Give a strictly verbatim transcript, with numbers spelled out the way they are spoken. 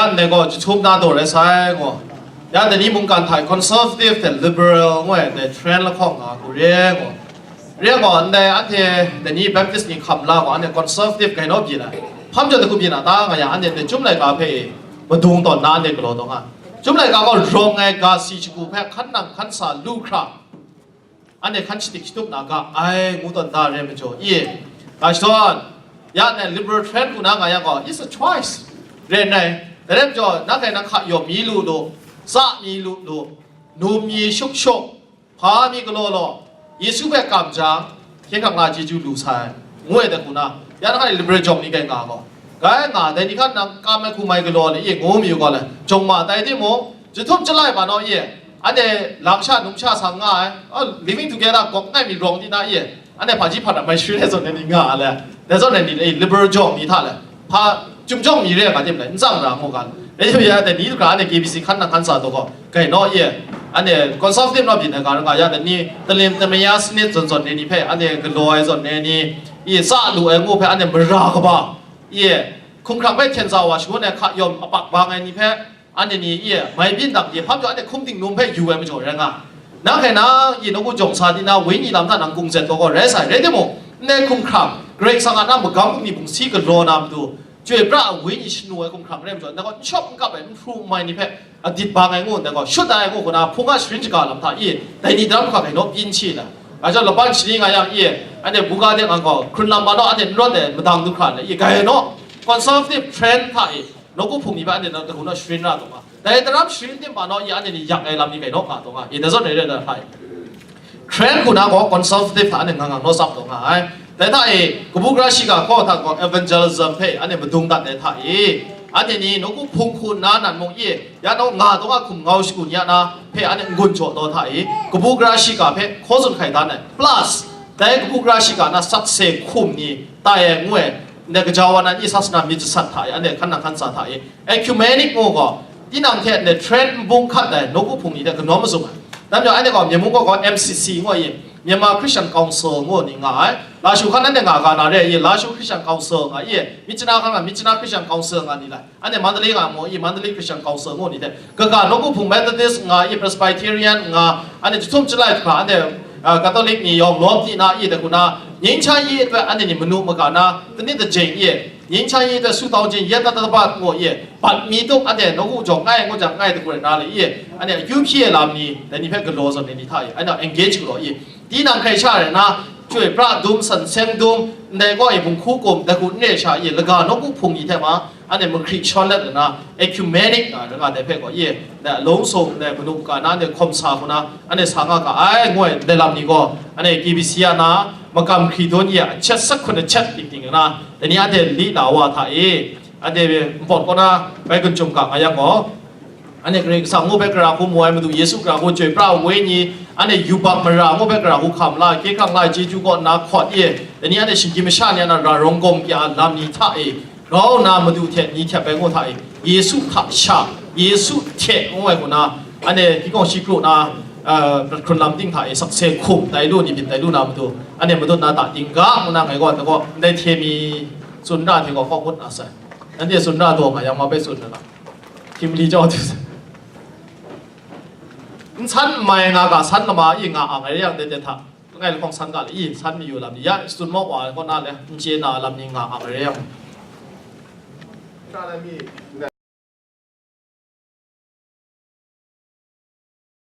Ndai gaw jahtum na daw rai sai gaw, ya dai ni mungkan hta e conservative hte liberal ngu ai dai trend lahkawng nga hku re gaw, re gaw ndai anhte dai ni Baptist ni hkam la gaw, anhte conservative gai naw byin ai. Hpam jaw dai hku byin a ta nga yang, anhte dai Chyum laika hpe e madung tawn na anhte galaw taw nga. Chyum laika gaw rawng ai ga si shagu hpe hkan nang hkan sa lu hkra, anhte hkan shadik shatup na ga ai, ngu tawn da re majaw, i, ga shadawn, ya nang liberal trend hku na nga yang gaw, it's a choice rai nna, dai rai majaw, nang hkai nang hka yawm mi lu lu, tsa mi lu lu, num mi shuk shuk, hpa mi galaw law, Yesu hpe kam jang, hkye hkrang la chyeju lu sai, ngu ai dai hku na, ya nang hkai liberal jawng ni kai nga gaw, gai nga, dai ni hkan nang kam ai hku mai galaw le, i, ngu mi u gaw le, jawng ma tai timung, jahtum chyalai ma naw, i, anhte lang sha num sha sa nga ai, oh, living together gawk ngai mi rawng di na, i, anhte hpaji hpa na mai sharin ai zawn ai ni nga ai le, dai zawn ai ni le, i, liberal jawng ni hta le, hpa, Chyum jawng ni re ai nga tim le, n tsang ra ngu ga. Rai tim ya, dai ni hkra anhte K B C hkan nang hkan sa taw gaw, gai naw, i, anhte conservative naw byin ai ga, nga ya, dai ni talim tamaya sanit zawn zawn ai ni hpe, anhte galaw ai zawn ai ni, i, tsa lu ai ngu hpe, anhte mara kaba, i, hkumhkrang hpe hten sa wa shangun ai hka yawm apak bang ai ni hpe, anhte ni, i, mai byin dang ye hpam jaw, anhte hkum dingnum hpe yu ai majaw rai nga. Nang hkai nang, i, nawku jawng sa di na, wenyi lam hta nang kungzet taw gaw rai sai, rai timung, ndai hkumhkrang, Karai Kasang a na magam bungli bungsi galaw na matu, Chyoi pra ai wenyi shanu ai hkumhkrang rai majaw, ndai gaw n shawp n kap ai, n hpru n mai ni hpe adit bang ai ngu, ndai gaw shut ai ngu hku na, hpung a sharin shaga lam hta, i, dai ni daram hkra hkai naw byin shi na. Ga jau laban shani nga yang, i, anhte buga de ngang gaw, hkrun lam ma naw, anhte n rawt ai madang du hkra le, i, gai naw, conservative trend hta e, nawku hpung ni hpe anhte na, dai hku na sharin ra taw nga. Dai daram sharin tim ma naw, i, anhte ni yak ai lam ni gai naw nga taw nga, i, dai zawn rai rai da hpa e. Trend hku na gaw consultative hta anhte ngang ngang naw tsap taw nga ai. Dai hta e, kabu gara shiga hkaw hta gaw evangelism hpe anhte madung dat ai hta e, anhte ni nawku hpung hku nna nan mung e, ya naw nga taw nga hkum ngau shagu ni a na hpe anhte n-gun jaw taw hta e, kabu gara shiga hpe hkaw tsun hkai dan ai. Plus, dai kabu gara shiga na sakse hkum ni tai ai ngu ai, ndai gaja wa nan i sasana myit jasat hta e, anhte hkan nang hkan sa hta e, ecumenic ngu gaw, tinang hte ndai trend nbung hkat ai nawku hpung ni hte kanawn mazum ai. Dai majaw, anhte gaw, Myen mung kaw gaw M C C ngu ai, Myanmar Christian Council ngu ni nga ai. Lashu hkan anhte nga ga na re ai, Lashu Christian Council nga ai, Myitkyina hkan nga, Myitkyina Christian Council nga ni lai. Anhte Mandalay nga mu ai, Mandalay Christian Council ngu ni hte. Kaga nawku hpung Methodist nga ai, Presbyterian nga, anhte jahtum chyalai hkra, anhte, ah, Catholic ni yawng lawm di na ai, dai hku na, ငြိမ်းချမ်းရေးအတွက် anhte ni manu maga na, တစ်နှစ်တစ်ကြိမ် ye, ငြိမ်းချမ်းရေးအတွက် ဆုတောင်းခြင်း ရက်သတ္တပတ်ကို ye, ဘတ်မီတုပ် anhte nawku jawng ngai ngu jang ngai dai hku rai na le, ye, anhte akyu hpyi ai lam ni, dai ni hpe galaw zawn ai ni hta e, anhte engage galaw, ye, tinang hkrai sha rai na, chyoi pra dum, san seng dum, ndai gaw e, bunghku kum, dai hku n re sha, ye, laga nawku hpung ni hte ma, anhte mahkri shawn let ai na, ecumenic nga, nga dai hpe gaw, ye, dai alung sung, dai manu ga na, anhte hkawm sa hku na, anhte sa nga ga ai, ngu ai, dai lam ni gaw, anhte K B C a na, makam hkri dun ye, achet sak hkun achet ting ting na, dai ni anhte li la wa hta e, anhte npawt kaw na bai kun chyum ga nga yang gaw, anhte Karai Kasang ngu hpe gara hku mu ai Madu Yesu gara hku chyoi pra ai wenyi, anhte yubak mara ngu hpe gara hku hkam la, hkye hkrang la ai chyeju kaw nna hkawt ye, dai ni anhte shinggyim masha ni a na ra rawng gawm kya lam ni hta e, grau nna Madu hte ni hkyep ai ngu hta e, Yesu hta sha, Yesu hte ngu ai hku na, anhte hkying hkawng shi kru na, eh, hkrun lam ting hta e sakse hkum tai lu ni byin tai lu na matu, anhte madun na ta ting ga ngu na ngai gaw, dai gaw, ndai hte mi tsun ra hte gaw hkawk ngut na sai. Nanhte tsun ra taw nga yang, ma bai tsun na la? Hkying mali jau du sai. N san n mai nga ga, san lama i nga ang ai re yang, dai hte hta. Langai lahkawng san ga le, i, san mayu lam ni, ya, tsun maw wa, kaw na le, n chye na lam ni nga ang ai re yang.